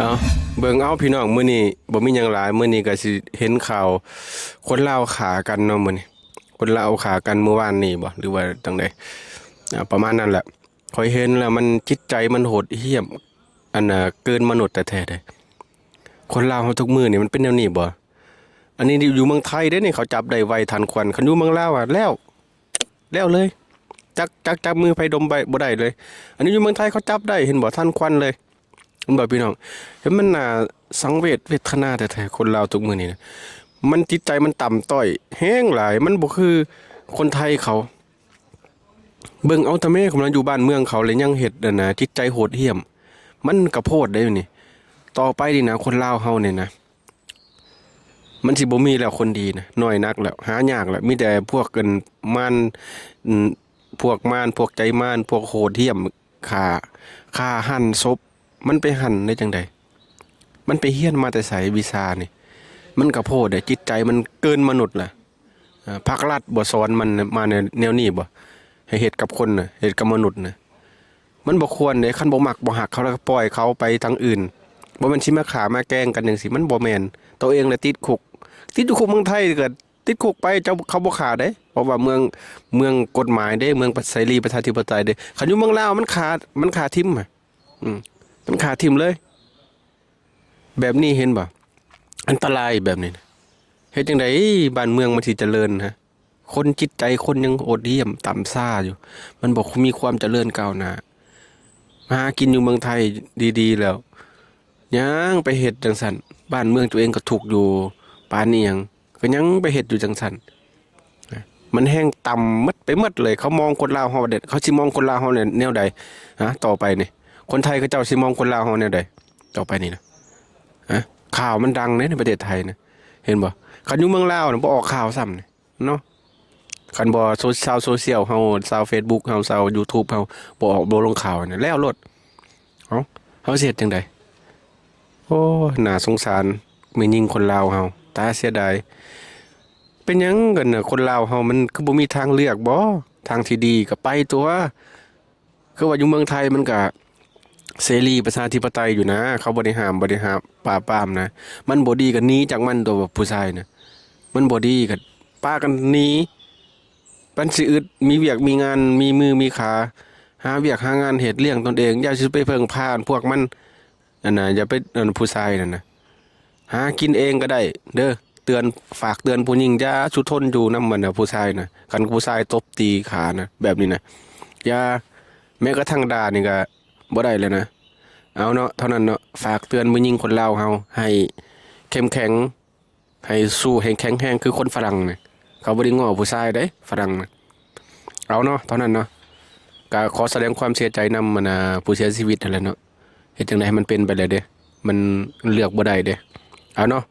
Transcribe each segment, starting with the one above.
ເອົາ ເບິ່ງເອົາພີ່ນ້ອງ ມື້ນີ້ບໍ່ມີຫຍັງຫຼາຍ ມື້ນີ້ກໍຊິເຫັນຂ່າວຄົນລາວຂ້າກັນເນາະ ມື້ນີ້ ຄົນລາວຂ້າກັນມື້ວານນີ້ບໍ່ ຫຼືວ່າຈັ່ງໃດ ອ່າ ປະມານນັ້ນແຫຼະ. ຂ້ອຍເຫັນແລ້ວມັນ ຈິດໃຈມັນໂຫດຫ້ຽມ ອັນນ່າ ເກີນມະນຸດແທ້ໆເດ້. ຄົນລາວເຮົາທຸກມື້ນີ້ມັນເປັນແນວນີ້ບໍ່? ອັນນີ້ຢູ່ເມືອງໄທເດ້ນີ້ ເຂົາຈັບໄດ້ໄວທັນຄວັນ ຄັນຢູ່ເມືອງລາວອະ ແລ້ວ ແລ້ວເລີຍ ຈັກ ຈັກຈັບມືໃຜດົມໄປບໍ່ໄດ້ເລີຍ. ອັນນີ້ຢູ່ເມືອງໄທເຂົາຈັບໄດ້ ເຫັນບໍ່ ທັນຄວັນເລີຍ ເຫັນບໍ່ພີ່ນ້ອງ. ເຫັນມັນໜ້າສັງເວດເວທະນາແທ້ໆ ຄົນລາວທຸກມື້ນີ້ນະ ມັນຈິດໃຈມັນຕ່ຳຕ້ອຍແຮງຫຼາຍ ມັນບໍ່ຄືຄົນໄທເຂົາ. ເບິ່ງເອົາແຕ່ແມ້ ກຳລັງຢູ່ບ້ານເມືອງເຂົາ ແລ້ວຍັງເຮັດ ອັນນ່າ ຈິດໃຈໂຫດຫ້ຽມ ມັນກະໂພດໄດ໋ນີ້. ຕໍ່ໄປນີ້ນະ ຄົນລາວເຮົານີ້ນະ ມັນຊິບໍ່ມີແລ້ວຄົນດີນະ ໜ້ອຍໜັກແລ້ວ ຫາຍາກແລ້ວ ມີແຕ່ພວກ ອັນ ມານ ອືມ ພວກມານ ພວກໃຈມານ ພວກໂຫດຫ້ຽມ ຂ້າ ຂ້າຫັນສົບ ມັນໄປຫັນໄດ້ຈັ່ງໃດ? ມັນໄປຮຽນມາແຕ່ໃສວິຊານີ້? ມັນກະໂພດເດ້ ຈິດໃຈມັນເກີນມະນຸດລະ. ເອີ ພັກລັດບໍ່ສອນມັນມາແນວ ແນວນີ້ບໍ່? ໃຫ້ເຮັດກັບຄົນນະ ເຮັດກັບມະນຸດນະ ມັນບໍ່ຄວນເດ້. ຄັນບໍ່ມັກບໍ່ຮັກເຂົາ ແລ້ວກໍປ່ອຍເຂົາໄປທາງອື່ນ ບໍ່ແມ່ນຊິມາຂ້າມາແກ່ງກັນຈັ່ງຊີ້ ມັນບໍ່ແມ່ນ. ໂຕເອງລະຕິດຄຸກ ຕິດຢູ່ຄຸກເມືອງໄທກໍຕິດຄຸກໄປ ເຈົ້າ ເຂົາບໍ່ຂ້າເດ້ ເພາະວ່າເມືອງ ເມືອງກົດໝາຍເດ້ ເມືອງປະ ເສລີປະຊາທິປະໄຕເດ້. ຄັນຢູ່ເມືອງລາວມັນຂ້າ ມັນຂ້າຖິ້ມ ອືມ ມັນຂ້າຖິ້ມເລີຍ. ແບບນີ້ເຫັນບໍ່? ອັນຕະລາຍແບບນີ້ນະ ເຮັດຈັ່ງໃດບ້ານເມືອງມັນຊິຈະເລີນຮະ? ຄົນຈິດໃຈຄົນຍັງໂຫດຫ້ຽມຕ່ຳຊ້າຢູ່ ມັນບໍ່ມີຄວາມຈະເລີນກ້າວໜ້າ. ມາຫາກິນຢູ່ເມືອງໄທດີໆແລ້ວ ຍັງໄປເຮັດຈັ່ງຊັ້ນ ບ້ານເມືອງຕົວເອງກໍທຸກຢູ່ປານອີ່ຫຍັງ ກໍຍັງໄປເຮັດຢູ່ຈັ່ງຊັ້ນ. ມັນແຮ່ງຕ່ຳໝົດໄປໝົດເລີຍ. ເຂົາມອງຄົນລາວເຮົາເດ ເຂົາຊິມອງຄົນລາວເຮົາແນວໃດ? ຮະ ຕໍ່ໄປນີ້ ຄົນໄທເຂົາເຈົ້າຊິມອງຄົນລາວເຮົາແນວໃດຕໍ່ໄປນີ້ນະ? ຮະ ຂ່າວມັນດັງເດ້ໃນປະເທດໄທນະ ເຫັນບໍ່? ຄັນຢູ່ເມືອງລາວນະ ບໍ່ອອກຂ່າວຊ້ຳນີ້ເນາະ. ຄັນບໍ່ຊາວໂຊຊຽວເຮົາ ຊາວເຟສບຸກເຮົາ ຊາວຢູທູບເຮົາ ບໍ່ອອກ ບໍ່ລົງຂ່າວນະ ແລ້ວໂລດ. ເອົ້າ ເຮົາຊິເຮັດຈັ່ງໃດ? ໂອ້ ໜ້າສົງສານແມ່ຍິງຄົນລາວເຮົາ ຕາເສຍດາຍ. ເປັນຫຍັງກັນນະ ຄົນລາວເຮົາມັນຄືບໍ່ມີທາງເລືອກບໍ? ທາງທີ່ດີກໍໄປຕົວະ. ຄືວ່າຢູ່ເມືອງໄທມັນກະເສລີປະຊາທິປະໄຕຢູ່ນະ ເຂົາບໍ່ໄດ້ຫ້າມ ບໍ່ໄດ້ຫ້າມ ປາບປາມນະ. ມັນບໍ່ດີກໍໜີຈາກມັນຕົວະ ຜູ້ຊາຍນະ ມັນບໍ່ດີກໍປະກັນໜີ. ມັນຊິອຶດ ມີວຽກມີງານ ມີມືມີຂາ ຫາວຽກຫາງານເຮັດລ້ຽງຕົນເອງ ຢ່າຊິໄປເພິ່ງພາພວກມັນ. ອັນນ່າ ຢ່າໄປ ອັນ ຜູ້ຊາຍນັ້ນນະ ຫາກິນເອງກໍໄດ້ເດີ. ເຕືອນ ຝາກເຕືອນຜູ້ຍິງ ຢ່າສູ່ທົນຢູ່ນຳ ອັນນ່າ ຜູ້ຊາຍນະ. ຄັນຜູ້ຊາຍຕົບຕີຂານະ ແບບນີ້ນະ ຢ່າ. ແມ້ກະທັ່ງດ່ານີ້ກະບໍ່ໄດ້ແລ້ວນະ. ເອົາເນາະ ເທົ່ານັ້ນເນາະ. ຝາກເຕືອນຜູ້ຍິງຄົນລາວເຮົາໃຫ້ເຂັ້ມແຂງ ໃຫ້ສູ້ໃຫ້ແຂງແຮງຄືຄົນຝຣັ່ງນີ້. ເຂົາບໍ່ໄດ້ງໍ້ຜູ້ຊາຍເດ້ຝຣັ່ງນະ. ເອົາເນາະ ເທົ່ານັ້ນເນາະ. ກະຂໍສະແດງຄວາມເສຍໃຈນຳ ອັນນ່າ ຜູ້ເສຍຊີວິດຫັ້ນແຫຼະເນາະ. ເຮັດຈັ່ງໃດໃຫ້ມັນເປັນໄປແລ້ວເດ້ ມັນເລືອກບໍ່ໄດ້ເດ້. ເອົາເນາະ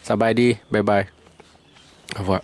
ສະບາຍດີ ບາຍບາຍ. ເອົາເພາະ